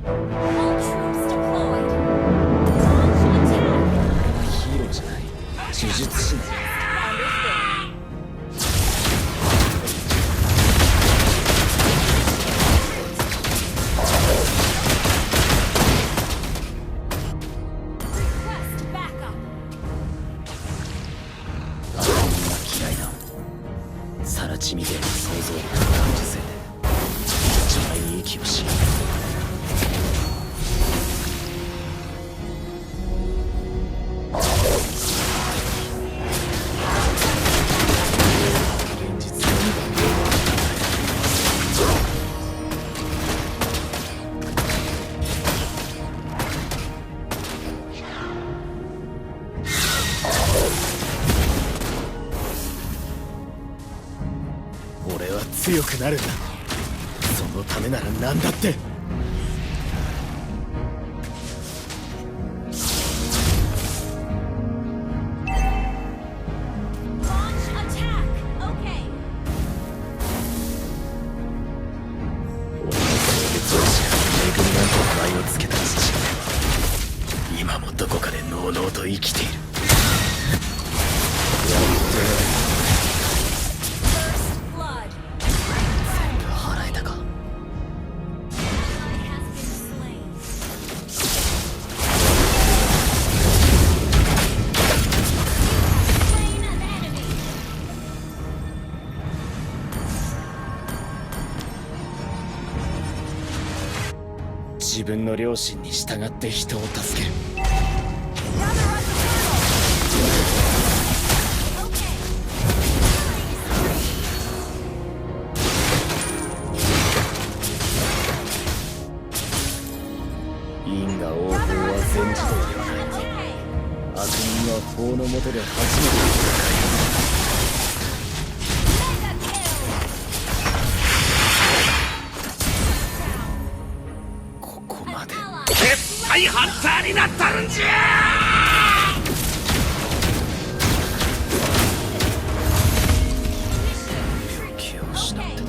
All troops deployed. Launch attack. ヒーローじゃない呪術師だ。 Request backup. 嫌いだ。さら地味で想像力と感受性で一枚に息をし現実の俺は強くなるんだ。そのためなら何だって。 Launch attack. Okay. 俺の性別を知らず恵みなんて名前を付けた父親は今もどこかでのうのうと生きている。やってやる。 First blood. 全部払えたか。 Ally has been slain. Slain an enemy. 自分の良心に従って人を助ける。 Gather us a battle. Okay. Killing spree. 因果応報は Gather 全 us 自 a 動ではない。 battle. Okay. 悪人は法の下で初めて Mega kill. ここまで Ally. 絶対ハンターになったるんじゃ気を失ってた。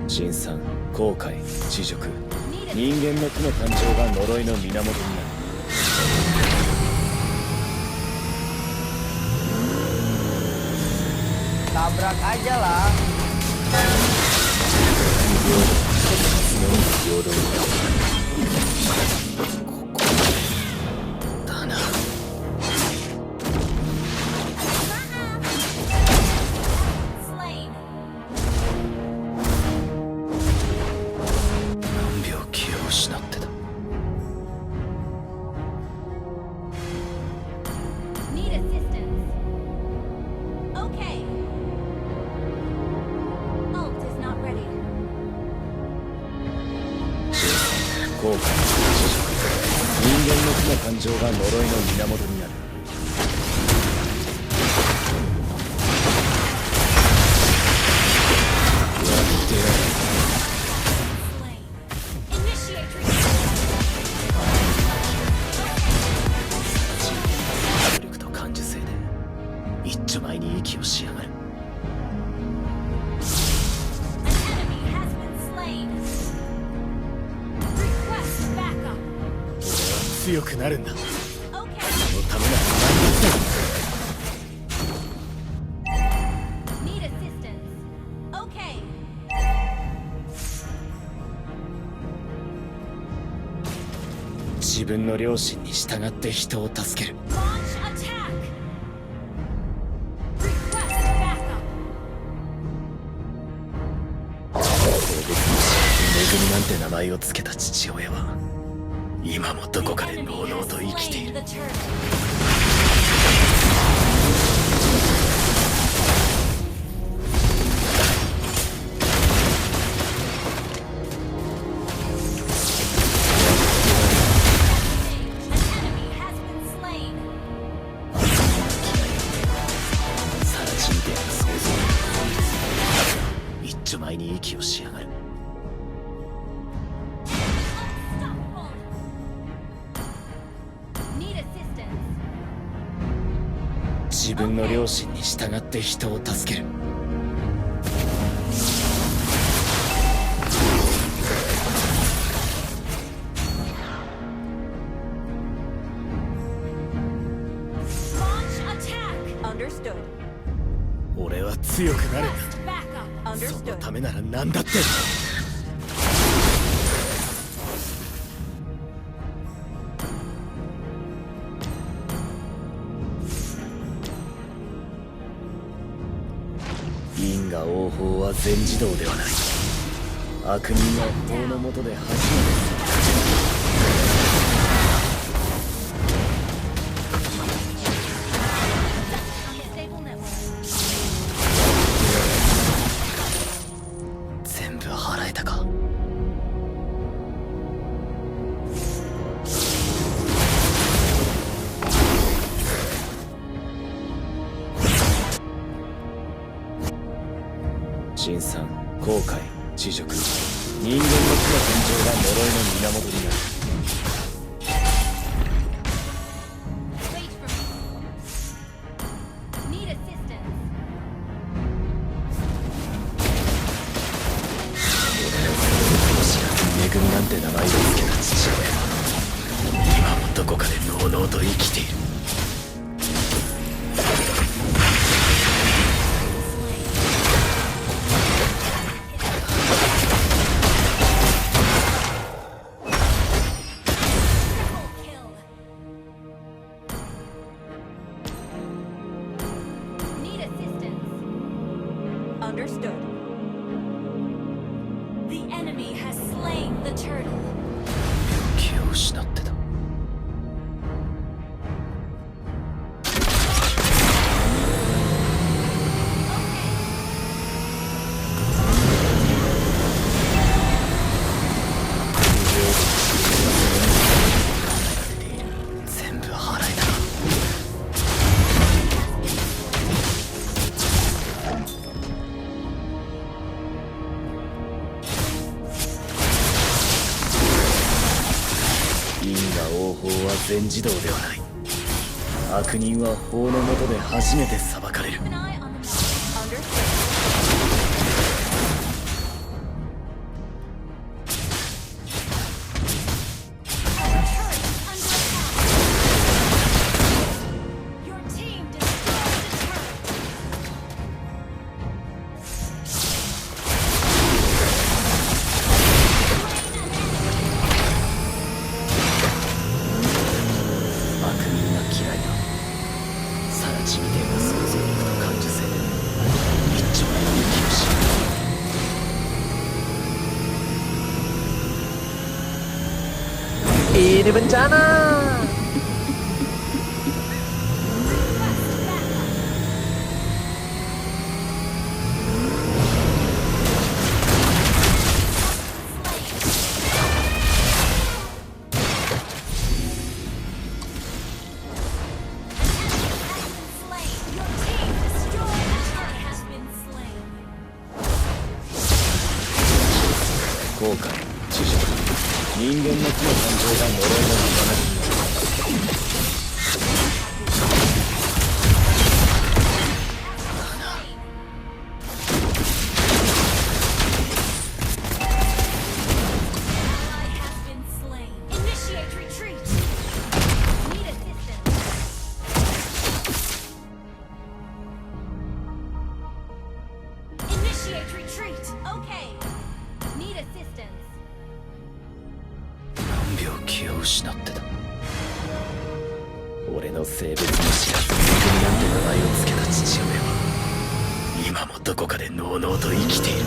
辛酸、後悔、恥辱、人間の負の感情が呪いの源になる。 Tabrak aja lah. 平等ここだな。 Slain. 何秒気を失ってた。 Need assistance. Okay. Ult is not ready. 後悔、恥辱、人間の負の感情が呪いの源になる。 Slain. Initiate retreat. 迫力と感受性で一丁前に息をしやがる。 An enemy has been slain. Request backup. 強くなるんだ。 Okay. そのためなら何だって。 Need assistance. Okay. 自分の良心に従って人を助ける。 Launch attack. Request backup. 性別に恵みなんて名前を付けた父親は今もどこかでのうのうと生きている。 The turtle. さら地みてえな想像力。一丁前に息をしやがる。 自分の良心に従って人を助ける。強くなるん Request backup. だ。その Understood. ためなら何だって。因果応報は全自動ではない。悪人は法の下で初めて Unstable network. 全部払えたか。辛酸、後悔、恥辱、人間の負の感情が呪いの源になる。 Wait for me. Need assistance. 知らず恵みなんて名前を付けた父親は今もどこかでのうのうと生きている。Need assistance. Understood. The enemy has slain the turtle. 気を失ってた。全部払えた。因果応報は全自動ではない。悪人は法の下で初めて裁かれる。 Keep an eye on the map. Understood. Our turret is under attack. Your team destroyed the turret. Slain an enemy. 悪人が嫌いだ。更地みてえな想像力と感受性一丁前の勇気をし。Ini bencana. An enemy has been slain. Your team has destroyed a turret. 後悔、知識、人間の負の感情が呪いの源になる。Ally has been slain. Initiate retreat. Need assistance. Initiate retreat. Okay. Need assistance. 何秒気を失ってた。俺の性別も知らず恵みなんて名前を付けた父親は今もどこかでのうのうと生きている。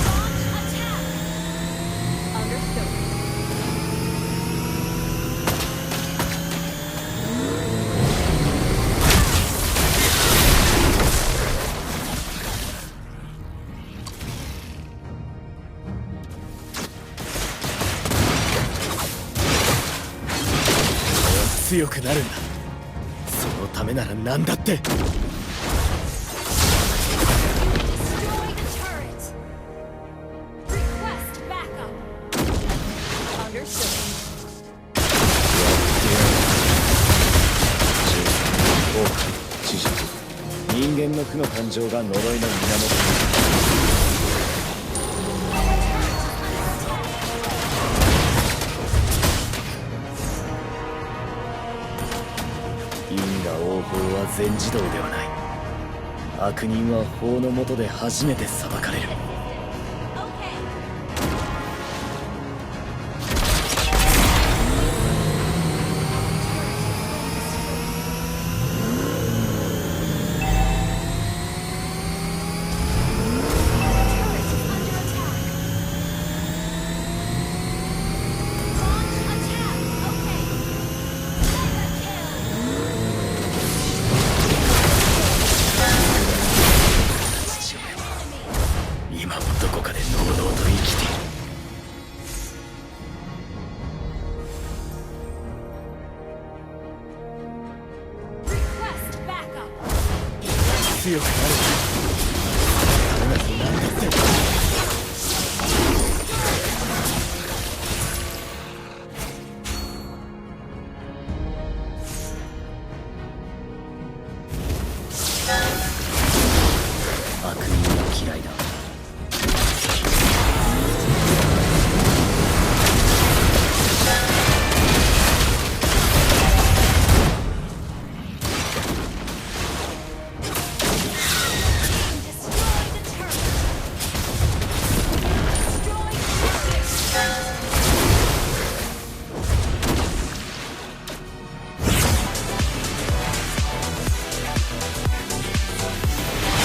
Launch attack. Understood. 強くなるんだ。そのためなら何だって。 Destroy the turret. Request backup. Understood. 後悔、知識、人間の負の感情が呪いの源になる。 Our 因果応報は全自動ではない。悪人は法の下で初めて裁かれる。 Okay. Turret is under attack. Launch attack. Okay. Mega kill. 父親は今もどこかでのうのうと生きている。 Request backup. 強くなる。なんだって。悪人は嫌いだ。 Destroy the turret. Destroy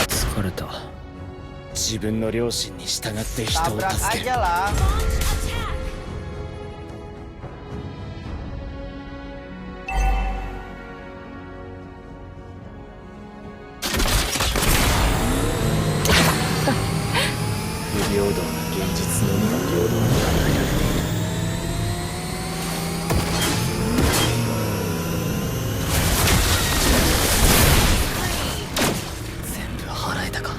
疲れた。自分の良心に従って人を Tabrak 助ける。 aja lah. Launch attack. Bud 不平等な現実のみが平等に与えられている。全部払えたか。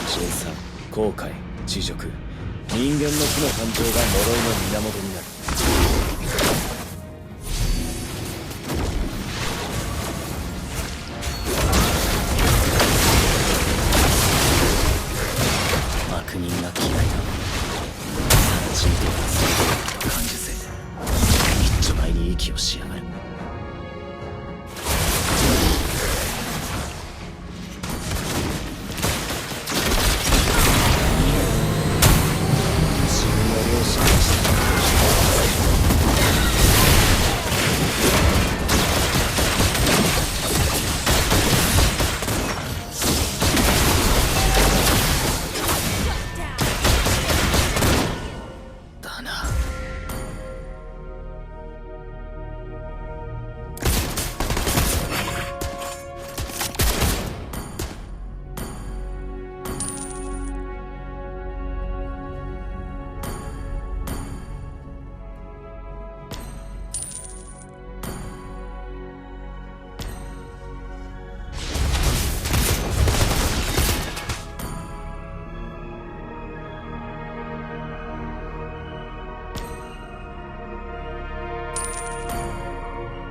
審査、後悔、恥辱、人間の負の感情が呪いの源になる。悪人が嫌いだ。人道はそれを感受せ一丁前に息をしやがる。自分の良心に従って人を助ける。だな。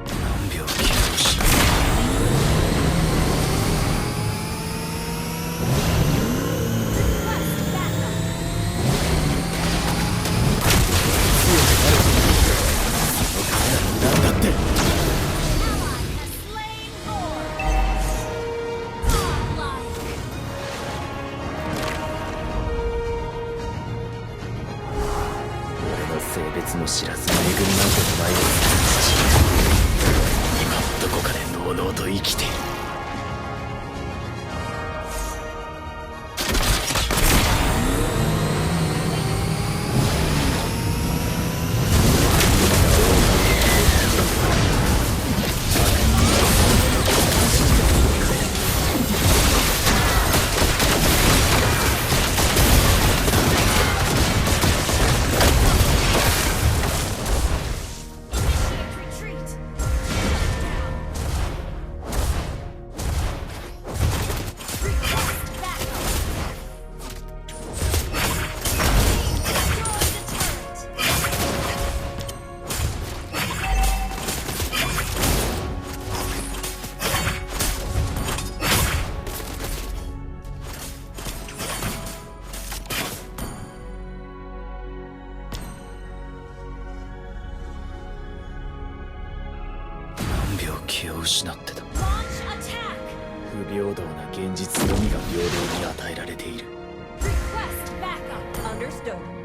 何秒記憶しない。 Request backup. なんだって。 Ally has slain Lord. Godlike. 俺の性別も知らず恵みなんてお前を父。今もどこかでのうのうと生きている。を気を失ってた。 Launch attack. 不平等な現実のみが平等に与えられている。 Request backup. Understood.